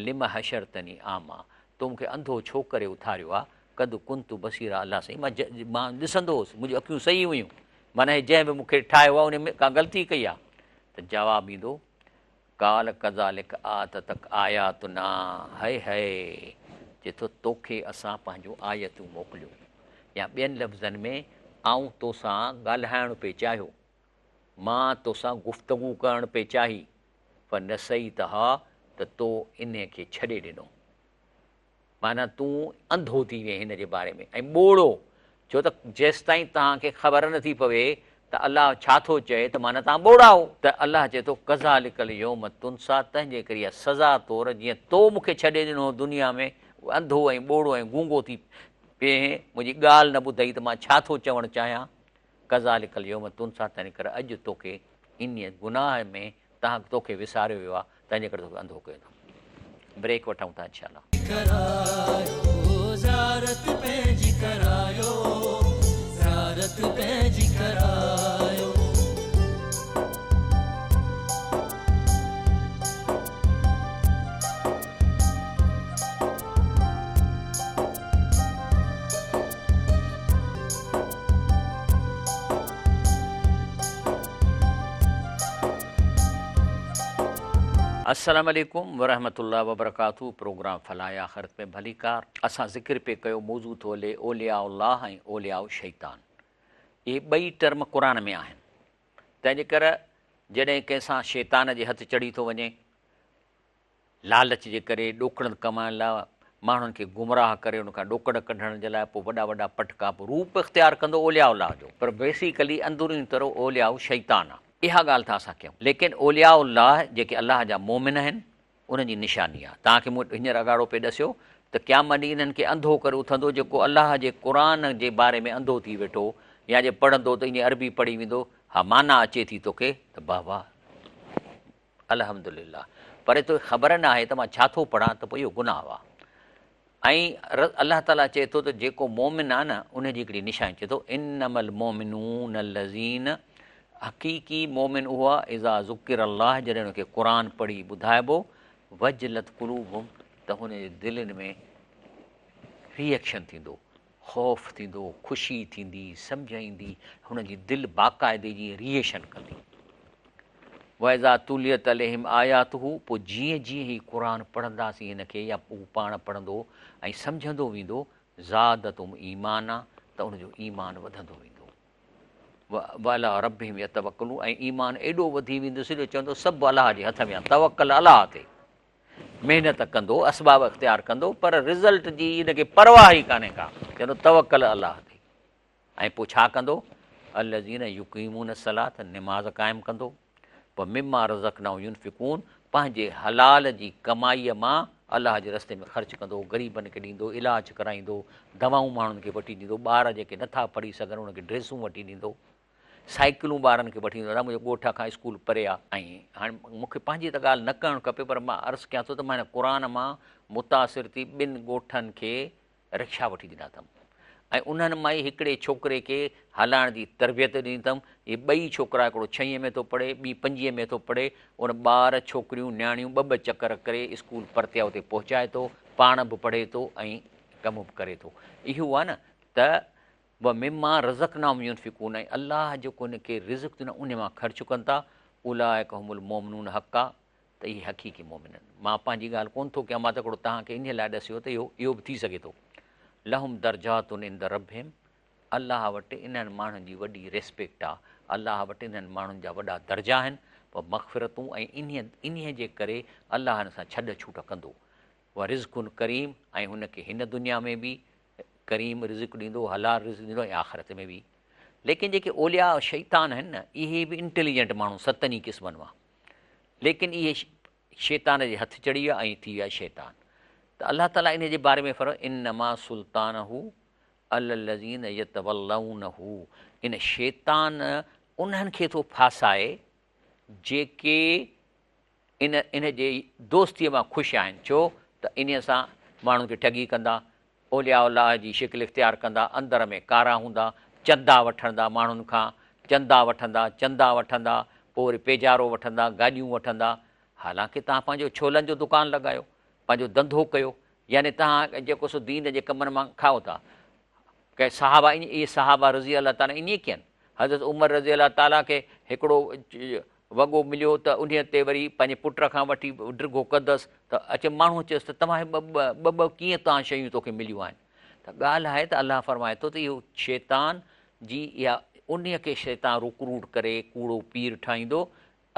لم حشرتني اعميٰ تو مون کي انڌو ڇو ڪري اٿاريو آهي قد ڪنت بصيرا الله سائين مان مان ڏسندو هوس منهنجون اکيون صحيح هيون معنيٰ هي جنهن به مون کي ٺاهيو آهي ان ۾ ڪا غلطي ڪئي آهي ته جواب ايندو قال ڪذالڪ آتتک آياتنا هئي هئي چئي ٿو توکي اسان پنهنجون آيتون موڪليون يا ٻين لفظن ۾ آئون توسان ڳالهائڻ پئي چاهيو مان توسان گفتگو ڪرڻ پئي چاهي فنسيتها ته تو انهي کي ڇڏي ڏنو. معنيٰ تون انڌو ٿي وئين هن جي باري ۾ ۽ ٻوڙو، ڇو ته جيستائين توهان کي خبر نه ٿي پوي ته الله ڇا ٿو چئي ته معنيٰ توهان ٻوڙا آهو. ته الله چئي ٿو، ڪذالڪ اليوم تنسيٰ تنهن جي ڪري اها سزا طور جيئن تو مون کي ڇڏي ڏنو هو دنيا ۾ انڌو ۽ ٻوڙو ۽ گونگو ٿي پئين، منهنجي ڳالهه نه ٻڌئي ته مان ڇا ٿو چوڻ چاهيان، ڪذالڪ اليوم تنسيٰ تنهن ڪري اڄ توکي انهيء گناهه ۾ تان توکي وساريو ويو آهي تنهن جي ڪري توکي انڌو ڪيو اٿم. بريڪ وٺون ٿا انشاء الله. ڪرايو زيارت پنهنجي ڪرايو زيارت پنهنجي ڪرايو. السلام عليڪم ورحمة الله وبرڪاته پروگرام فلاح آخرت ۾ ڀليڪار اسان ذڪر پئي ڪيو موضوع ٿو هلي اولياء الله ۽ اولياء شيطان اهي ٻئي ٽرم قرآن ۾ آهن تنهن جي ڪري جڏهن ڪنهن سان شيطان جي هٿ چڙهي ٿو وڃي لالچ جي ڪري ڏوڪڙن ڪمائڻ لاء ماڻهن کي گمراهه ڪري ان کان ڏوڪڙ ڪڍڻ جي لاء پوء وڏا وڏا پٽڪا به روپ اختيار ڪندو اولياء الله جو پر بيسيڪلي اندروني طرح اولياء شيطان آ اها ڳالهه ٿا اسان ڪيون ليڪن اولياء الله جيڪي الله جا مؤمن آهن انهن جي نشاني آ توهان کي مون هينئر اڳاڙو پئي ڏسيو ته قيامت ڏينهن انهن کي انڌو ڪري اٿندو جيڪو الله جي قرآن جي باري ۾ انڌو ٿي ويٺو يا جي پڙهندو ته ائين عربي پڙهي ويندو ها معنيٰ اچي ٿي توکي ته واهه واهه الحمد لله پر توکي خبر نه آهي ته مان ڇا ٿو پڙهان ته پوء اهو گناهه آهي ۽ الله تعاليٰ چئي ٿو ته جيڪو مومن آهي نه ان جي هڪڙي نشاني چئي ٿو انما المومنون الذين حقيقي مومن اهو آهي اذا ذڪر الله جڏهن ان کي قرآن پڙهي ٻڌائبو وجلت قلوبهم ته هن جي دلين ۾ ري ايڪشن ٿيندو خوف ٿيندو، خوشي ٿيندي، سمجهه ايندي، هن جي دل باقاعدي جيئن ري ايڪشن ڪندي. واذا تليت عليهم آياته پوء جيئن جيئن هي قرآن پڙهنداسين هن کي يا هو پاڻ پڙهندو ۽ سمجهندو ويندو زادتهم ايمانا ته ان جو ايمان وڌندو ويندو. وعلي ربهم يتوڪلون ۽ ايمان ايڏو وڌي ويندس جو چوندو سڀ الله جي هٿ ۾ آهي توڪل الله تي. محنت ڪندو، اسباب اختيار ڪندو، پر رزلٽ جي هن کي پرواهه ئي ڪانهي ڪا، چوندو توڪل الله تي. ۽ پوء ڇا ڪندو؟ الذين يقيمون الصلاة نماز قائم ڪندو، پوء مما رزقناهم ينفقون پنهنجي حلال جي ڪمائيء مان الله جي رستي ۾ خرچ ڪندو، غريبن کي ڏيندو، علاج ڪرائيندو، دوائون ماڻهن کي وٺي ڏيندو، ٻار جيڪي نٿا پڙهي سگهن انهن کي ڊريسون وٺي ڏيندو. سائيڪلون ٻارن کي وٺي ايندو آهيان منهنجي ڳوٺ کان اسڪول پري آ ۽ هاڻي مون کي پنهنجي ته ڳالهه نه ڪرڻ کپي پر مان عرض ڪيان ٿو ته مان هن قرآن مان متاثر ٿي ٻن ڳوٺن کي رڪشا وٺي ڏنا اٿم ۽ انهن مان ئي هڪڙي ڇوڪري کي هلائڻ جي تربيت ڏني اٿم اهي ٻئي ڇوڪرا هڪڙو ڇهين ۾ ٿو پڙهي ٻي پنجين ۾ ٿو پڙهي ان ٻار ڇوڪريون نياڻيون ٻه ٻه چڪر ڪري اسڪول پرتيا اتي پهچائي ٿو پاڻ به پڙهي ٿو ۽ ڪم به ڪري ٿو اهو آ نه ته ومما رزقناهم ينفقون ۽ الله جيڪو هن کي رزق ڏنو انهي مان خرچ ڪن ٿا، اولئک هم المومنون حقا ته اهي حقيقي مؤمن آهن. مان پنهنجي ڳالهه ڪونه ٿو ڪيان مان ته هڪڙو توهان کي انهي لاء ڏسيو ته اهو اهو به ٿي سگهي ٿو. لهم درجات عند ربهم الله وٽ انهن ماڻهن جي وڏي ريسپيڪٽ آ، الله وٽ انهن ماڻهن جا وڏا درجا آهن، ومغفرة ۽ انهي انهي جي ڪري الله هن سان ڇڏ ڇوٽ ڪندو. ورزق ڪريم ۽ هن کي هن دنيا ۾ به ڪريم رزق ڏيندو، حلال رزق ڏيندو ۽ آخرت ۾ به. ليڪن جيڪي اولياء شيطان آهن نه اهي به انٽيليجنٽ ماڻهو ستن ئي قسمن مان ليڪن اهي شيطان جي هٿ چڙهي ويا ۽ ٿي ويا شيطان ته الله تعالي انهي جي باري ۾ فرمايو انما سلطانه علي الذين يتولونه ان شيطان انهن کي ٿو ڦاسائي جيڪي ان ان جي دوستيء مان خوش آهن، ڇو ته انهيء سان ماڻهن کي ٺڳي ڪندا، اولياء الله جي شڪل اختيار ڪندا، اندر ۾ ڪارا هوندا، چندا وٺندا ماڻهن کان، چندا وٺندا، چندا وٺندا، پوء وري پيجارو وٺندا، گاڏيون وٺندا، حالانڪه توهان پنهنجو ڇولن جو دڪان لڳايو، پنهنجو ڌنڌو ڪيو، يعني توهان جيڪو سو دين جي ڪمن مان کائو ٿا. ڪي صحابه اهي صحابه رضي الله تعالٰي ائين ڪين، حضرت عمر رضي الله تعالٰي کي هڪڙو وڳو مليو ته انهيء تي وري پنهنجي پٽ کان وٺي ڊگهو قد هئس ته اچي ماڻهوء چيس ته توهان هي ٻه ٻه ڪيئن توهان شيون توکي مليون آهن ته ڳالهه آهي ته الله فرمائي ٿو ته اهو شيطان جي اها انهيء کي شيطان رڪروٽ ڪري ڪوڙو پير ٺاهيندو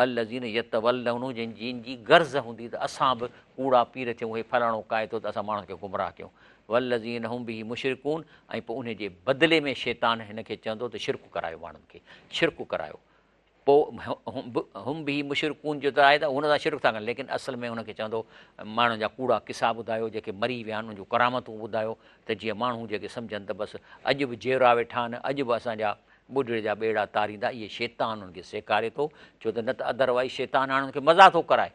الذين يتولونه جن جن جي غرض هوندي ته اسان به ڪوڙا پير ٿيون هي فلاڻو ڪائي ٿو ته اسان ماڻهن کي گمراهه ڪيون والذين هم به مشرڪون ۽ پوء انهي جي بدلي ۾ شيطان هن کي چوندو ته شرڪ ڪرايو ماڻهن کي شرڪ ڪرايو پوء هم به مشرڪون جو ته آهي ته هن سان شرڪ ٿا ڪن ليڪن اصل ۾ هن کي چوندو ماڻهن جا ڪوڙا قصا ٻڌايو جيڪي مري ويا آهن انهن جون ڪرامتون ٻڌايو ته جيئن ماڻهو جيڪي سمجهن ته بس اڄ به جيئرا ويٺا آهن اڄ به اسان جا ٻڍڙي جا ٻيڙا تاريندا، اهي شيطان انهن کي سيکاري ٿو، ڇو ته نه ته ادروائيز شيطان هاڻي انهن کي مزا ٿو ڪرائي.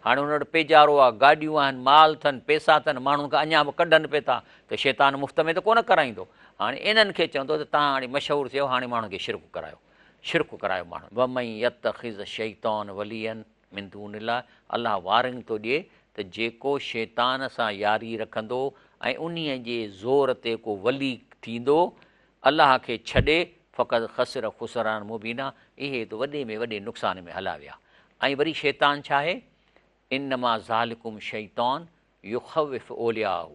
هاڻي انهن وٽ پيجارو آ، گاڏيون آهن، مال اٿن، پيسا اٿن، ماڻهن کان اڃا به ڪڍن پئي ٿا ته شيطان مفت ۾ ته ڪونه ڪرائيندو. هاڻي انهن کي چوندو ته توهان هاڻي مشهور ٿيو، هاڻي ماڻهن کي شرڪ ڪرايو، شرڪ ڪرايو ماڻهن. ومن يتخذ الشيطان وليا من دون الله الله وارنگ ٿو ڏئي ته جيڪو شيطان سان ياري رکندو ۽ انهيء جي زور تي ڪو ولي ٿيندو، الله کي ڇڏي، فقد خسر خسرانا مبينا اهي ته وڏي ۾ وڏي نقصان ۾ هلا ويا. ۽ وري شيطان ڇا آهي؟ انما ذالڪم شيطان يخوف اولياءه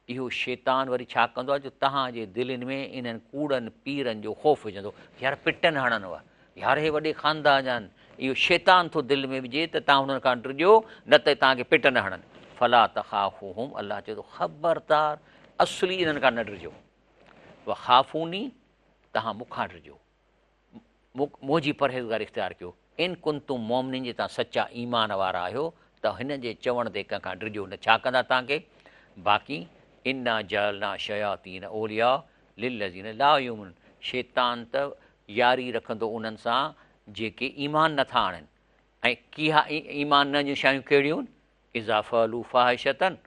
اهو شيطان وري ڇا ڪندو آهي جو توهان جي دلين ۾ انهن ڪوڙن پيرن جو خوف وجهندو، يار پٽن هڻن هئا، يار هي وڏي خاندان جا آهن، اهو شيطان ٿو دل ۾ وجهي ته توهان انهن کان ڊڄو نه ته توهان کي پٽ نه هڻن. فلا تخافوهم الله چئي ٿو خبردار اصلي انهن کان نه ڊڄو، وخافوني توهان مون کان ڊڄو. منهنجي پرهيزگاري اختيار ڪيو، ان ڪنتم مؤمنين جي توهان سچا ايمان وارا آهيو ته هن جي چوڻ تي ڪنهن کان ڊڄو نه ڇا ڪندا توهان کي باقي انا جعلنا الشياطين اولياء للذين لا يؤمنون شيطان ته ياري رکندو انهن سان جيڪي ايمان نٿا آڻين ۽ ڪيها ايمان نه جون شيون ڪهڙيون اذا فعلوا فاحشة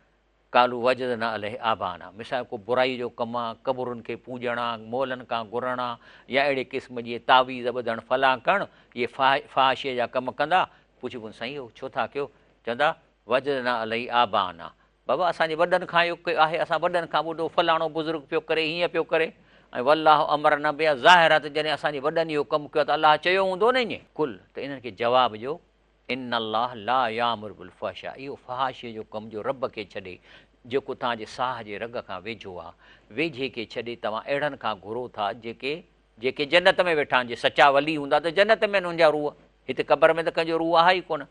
قالوا وجدنا عليه آباءنا مثال ڪو برائي جو ڪم آ، قبرن کي پوڄڻ آ، مئلن کان گهرڻ آ يا اهڙي قسم جي تعويذ ٻڌڻ فلان ڪرڻ اهي فحاشيء جا ڪم ڪندا، پڇبن سائين اهو ڇو ٿا ڪيو؟ چوندا وجدنا عليه آباءنا بابا اسان جي وڏن کان اهو ڪيو آهي اسان وڏن کان ٻڌو فلاڻو بزرگ پيو ڪري هيئن پيو ڪري ۽ والله امرنا بها ظاهر آ ته جڏهن اسان جي وڏن اهو ڪم ڪيو ته الله چيو هوندو نه ائين. قل ته انهن کي جواب ڏيو ان الله لا يامر بالفحشاء اهو فحاشيء جو ڪم جو رب کي ڇڏي جيڪو توهان جي ساهه جي رڳ کان ويجهو آ، ويجهي کي ڇڏي توهان اهڙن کان گهرو ٿا جيڪي جيڪي جنت ۾ ويٺا آهن، جي سچا ولي هوندا ته جنت ۾ آهن انهن جا روح، هتي قبر ۾ ته ڪنهن جو روح آهي ئي ڪونه.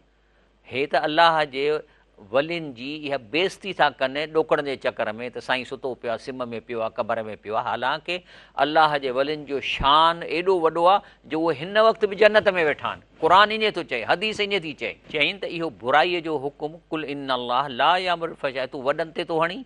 هي ته الله جي ولين جي اها بيعزتي ٿا ڪن ڏوڪڙن جي چڪر ۾ ته سائين ستو پيو آهي، سم ۾ پيو آهي، قبر ۾ پيو آهي، حالانڪه الله جي ولين جو شان ايڏو وڏو آهي جو اهي هن وقت به جنت ۾ ويٺا آهن. قرآن ائين ٿو چئي، حديث ائين ٿي چئي. چيائين ته اهو برائيء جو حڪم قل ان الله لا يامر بالفحشاء تون وڏن تي ٿو هڻين،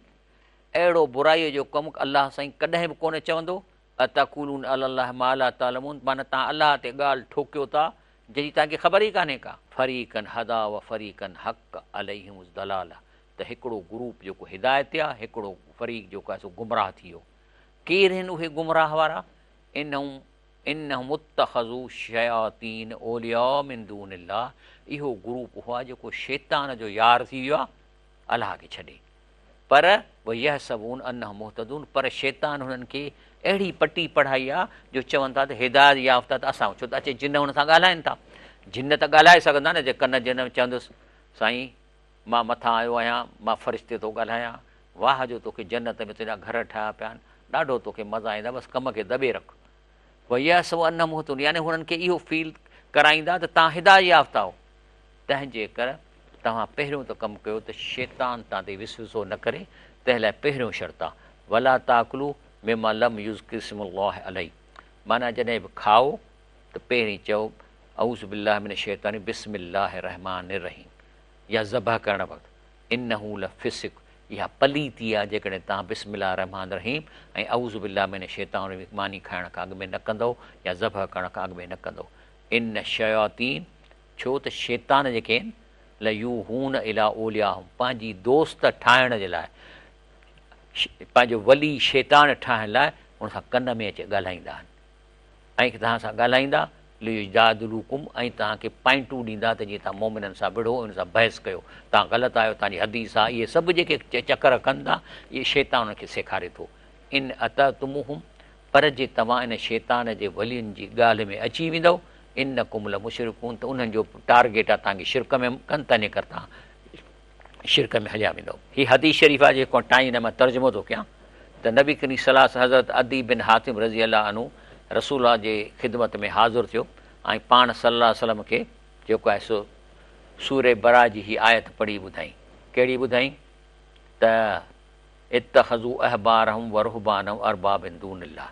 اهڙو برائيء جو ڪم الله سائين ڪڏهن به ڪونه چوندو، اتقولون علي الله ما لا تعلمون معنيٰ توهان الله تي ڳالهه ٺوڪيو ٿا جنهن جي توهان کي خبر ئي ڪانهي ڪا. فريقا هديٰ وفريقا حق عليهم الضلاله ته هڪڙو گروپ جيڪو هدايت تي آهي هڪڙو فريق جيڪو آهي سو گمراهه ٿي ويو. ڪير آهن اهي گمراهه وارا؟ انهم انهم اتخذوا الشياطين اولياء من دون الله اهو گروپ اهو آهي جيڪو شيطان جو يار ٿي ويو آهي الله کي ڇڏي پر ويحسبون انهم مهتدون پر شيطان هنن کي اهڙي پٽي پڙهائي آهي جو چون ٿا ته هدايت يافته ته اسان ڇو ته اچي جن هن سان ڳالهائن ٿا جن ته ڳالهائي سگهندا نه جي ڪن جن چوندس سائين مان مٿان آيو آهيان مان فرشتي ٿو ڳالهايان واهه جو توکي جنت ۾ تنهنجا گهر ٺاهيا پيا آهن، ڏاڍو توکي مزا ايندا، بس ڪم کي دٻي رک. ويحسبون انهم مهتدون يعني هنن کي اهو فيل ڪرائيندا ته توهان هدايت يافته آهيو، تنهن جي ڪر توهان پهريون ته ڪم ڪيو ته شيطان توهان تي وسوسو نه ڪري، تنهن لاء پهريون شرط آهي، ولا تاڪلوا مما لم يذڪر اسم الله عليه معنيٰ جڏهن به کائو ته پهرين چئو اعوذ بالله من الشيطان بسم الله الرحمٰن الرحيم يا ذبح ڪرڻ وقت. انه لفسق اها پليتي آهي جيڪڏهن توهان بسم الله الرحمٰن الرحيم ۽ اعوذ بالله من الشيطان الرجيم ماني کائڻ کان اڳ ۾ نه ڪندؤ يا ذبح ڪرڻ کان اڳ ۾ نه ڪندؤ ان الشياطين ڇو ته شيطان جيڪي آهن ليوحون الي اولياهم پنهنجي دوست ٺاهڻ جي لاء پنهنجو ولي شيطان ٺاهڻ لاء ان سان ڪن ۾ اچي ڳالهائيندا آهن ۽ توهان سان ڳالهائيندا، ليجادلوڪم ۽ توهان کي پوائنٽون ڏيندا ته جيئن توهان مؤمنن سان وڙهو ۽ انهن سان بحث ڪيو، توهان غلط آهيو، توهان جي حديث آهي، اهي سڀ جيڪي چڪر ڪن ٿا، اهي شيطان انهن کي سيکاري ٿو. ان اطعتموهم پر جي توهان ان شيطان جي ولين جي ڳالهه ۾ اچي ويندؤ، انڪم لمشرڪون ته انهن جو ٽارگيٽ آهي توهان کي شرڪ ۾ ڪن، تنهنجي ڪري توهان شرڪ ۾ هليا ويندؤ. هي حديث شريف آهي جيڪو ٽائين مان ترجمو ٿو ڪيان ته نبي ڪريم صلي الله عليه وسلم حضرت عدي بن حاتم رضي الله عنه رسول الله جي خدمت ۾ حاضر ٿيو ۽ پاڻ صلي الله عليه وسلم کي جيڪو آهي سو سورة براء جي هي آيت پڙهي ٻڌائين ڪهڙي ٻڌائين ته اتخذوا احبارهم ورهبانهم ارباب من دون الله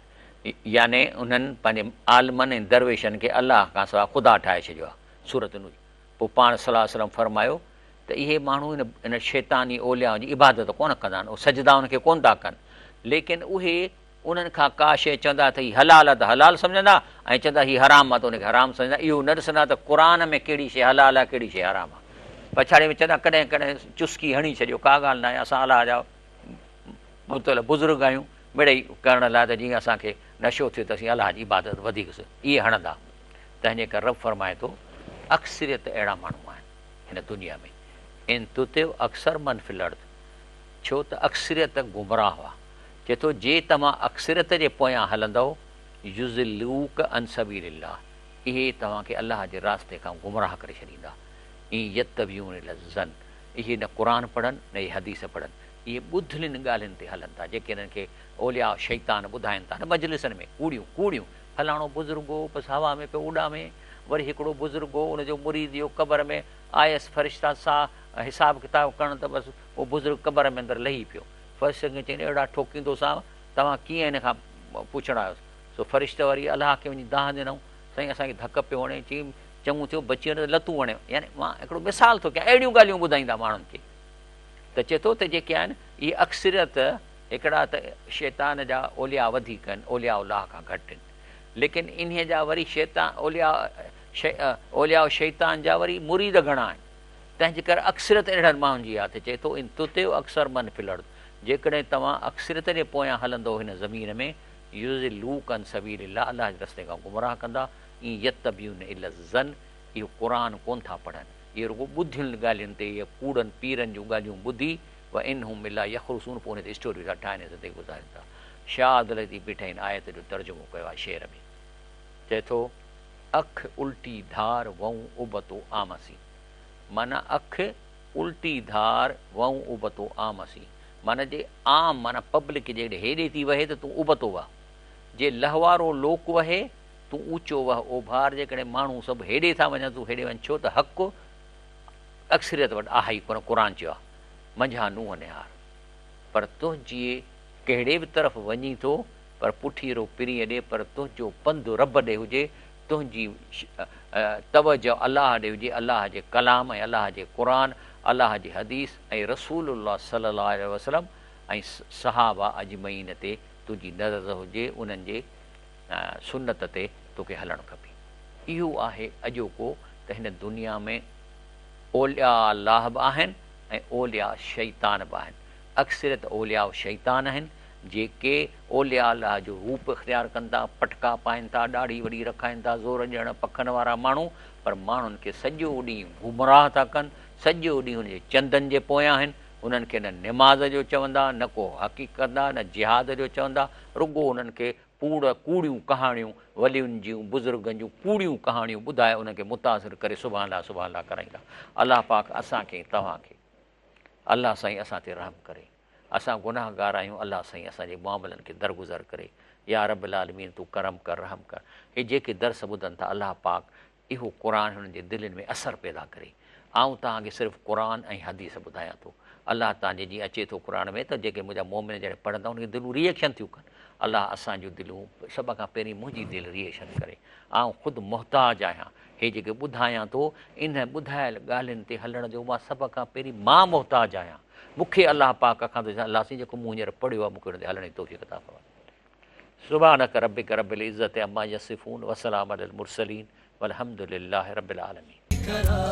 يعني انهن پنهنجي عالمن ۽ درويشن کي الله کان سواء خدا ٺاهي ڇڏيو آهي سورة نور پوء پاڻ صلي الله عليه وسلم فرمايو ته اهي ماڻهو ان شيطاني اوليائن جي عبادت ڪونه ڪندا آهن، اهي سجدا ان کي ڪونه ٿا ڪن، ليڪن اهي انهن کان ڪا شيء چوندا ته هي حلال آهي ته حلال سمجهندا ۽ چوندا هي حرام آهي ته ان کي حرام سمجهندا. اهو نه ڏسندا ته قرآن ۾ ڪهڙي شيء حلال آهي ڪهڙي شيء حرام آهي. پڇاڙي ۾ چوندا ڪڏهن ڪڏهن چسڪي هڻي ڇڏيو ڪا ڳالهه ناهي اسان الله جا مطلب بزرگ آهيون مڙئي ڪرڻ لاء ته جيئن اسان کي نشو ٿئي ته اسين الله جي عبادت وڌيڪ اهي هڻندا. تنهن جي ڪري رب فرمائي ٿو اڪثريت اهڙا ماڻهو آهن هن دنيا ۾ ان تطع اڪثر من في الارض ڇو ته اڪثريت گمراهه هئا. چئي ٿو، جي توهان اڪثريت جي پويان هلندؤ، يضلوک عن سبيل الله، اهي توهان کي الله جي راستي کان گمراهه ڪري ڇڏيندا. ان يتبعون الا الظن، اهي نه قرآن پڙهن نه اهي حديث پڙهن، اهي ٻڌلين ڳالهين تي هلن ٿا، جيڪي انهن کي اولياء شيطان ٻڌائن ٿا نه مجلسن ۾، ڪوڙيون ڪوڙيون، فلاڻو بزرگ هو، بس هوا ۾ پيو اڏامي، وري هڪڙو بزرگ هو، ان جو مريد اهو قبر ۾ آيس فرشتا سا حساب ڪتاب ڪرڻ ته بس اهو بزرگ قبر ۾ اندر لهي پيو. فرشتن کي چيائين، اهڙا ٺوڪيندوسانء، توهان ڪيئن هن کان پڇڻ آيو؟ سو فرشته وري الله کي وڃي دانهن ڏنائون، سائين اسان کي ڌڪ پيو هڻي، چيائين، چڱو ٿيو بچي ويو نه ته لتون هڻي. يعني مان هڪڙو مثال ٿو ڪيان، اهڙيون ڳالهيون ٻڌائيندا ماڻهن کي ته چئي ٿو ته جيڪي آهن اهي اڪثريت هڪڙا ته شيطان جا اولياء وڌيڪ آهن، اولياء الله کان گهٽ آهن، ليڪن انهيء جا وري شيطان اولياء اولياء شيطان جا وري مريد گهڻا آهن. تنهن جي ڪري اڪثريت اهڙن ماڻهن جي آهي ته چئي ٿو ان تطع اڪثر من في الارض جيڪڏهن توهان اڪثريت جي پويان هلندؤ هن زمين ۾ يضلوڪ عن سبيل الله الله جي رستي کان گمراهه ڪندا ان يتبعون الا الظن اهو قرآن ڪونه ٿا پڙهن اهي رڳو ٻڌين ڳالهين تي اهي ڪوڙن پيرن جون ڳالهيون ٻڌي وان هم الا يخرصون پوء ان تي اسٽوريون ٿا ٺاهن ۽ زندگي گذارين ٿا شاهه عبداللطيف ڀٽائي هن آيت جو ترجمو ڪيو آهي شعر ۾ چئي ٿو. اک الٽي ڌار وئون ابتو عام سين. معنيٰ اک الٽي ڌار وئون ابتو عام سين. معنيٰ جي عام معنيٰ پبلڪ جيڪڏهن هيڏي ٿي وهي ته تون ابتو وهه. جي لهوارو لوڪ وهي تون اوچو وهه اوڀار جيڪڏهن ماڻهو سڀ هيڏي ٿا وڃن تون هيڏي وڃ ڇو ته حق اڪثريت وٽ آهي ئي ڪونه قرآن چيو آهي منجهان نوح نهار پر تنهنجي ڪهڙي به طرف وڃين ٿو پر پٺيرو پرينء ڏي، پر تنهنجو پنڌ رب ڏي هجي، تنهنجي توجه الله ڏي هجي، الله جي ڪلام ۽ الله جي قرآن، الله جي حديث ۽ رسول الله صلي الله عليه وسلم ۽ صحابه اجمعين تي تنهنجي نظر هجي، انهن جي سنت تي توکي هلڻ کپي. اهو آهي اڄوڪو ته هن دنيا ۾ اولياء الله به آهن ۽ اولياء شيطان به آهن. اڪثريت اولياء شيطان آهن، جيڪي اولياء الله جو روپ اختيار ڪن ٿا، پٽڪا پائين ٿا، ڏاڙهي وڏي رکائين ٿا، زور ڏيڻ پکن وارا ماڻهو، پر ماڻهن کي سڄو ڏينهن گمراهه ٿا ڪن، سڄو ڏينهن هن جي چندن جي پويان آهن، انهن کي نه نماز جو چوندا، نه ڪو حقيقت ڪندا، نه جهاد جو چوندا، رڳو انهن کي ڪوڙ، ڪوڙيون ڪهاڻيون، ولين جون، بزرگن جون ڪوڙيون ڪهاڻيون ٻڌائي انهن کي متاثر ڪري سبحان الله سبحان الله ڪرائيندا. الله پاڪ اسان کي ۽ توهان کي الله سائين اسان تي رحم ڪري. اسان گناهگار آهيون الله سائين اسان جي معاملن کي درگذر ڪري يا رب العالمين تون ڪرم ڪر رحم ڪر هي جيڪي درس ٻڌن ٿا الله پاڪ اهو قرآن هنن جي دلين ۾ اثر پيدا ڪري آئون توهان کي صرف قرآن ۽ حديث ٻڌايان ٿو الله توهان جي جيئن اچي ٿو قرآن ۾ ته جيڪي منهنجا مومن جڏهن پڙهندا انهن جون دلون ري ايڪشن ٿيون ڪن الله اسان جون دلون سڀ کان پهرين منهنجي دل ري ايڪشن ڪري آئون خود محتاج آهيان هي جيڪي ٻڌايان ٿو انهن ٻڌايل ڳالهين تي هلڻ جو مان سڀ کان پهرين مان محتاج آهيان مون کي الله پاڪ کان ٿو الله سائين جيڪو مون هينئر پڙهيو آهي مون کي ان تي هلڻ جي توفيق عطا فرماء. سبحانک ربک رب العزت عما يصفون وسلام علي المرسلين والحمد لله رب العالمين. ڪرايو.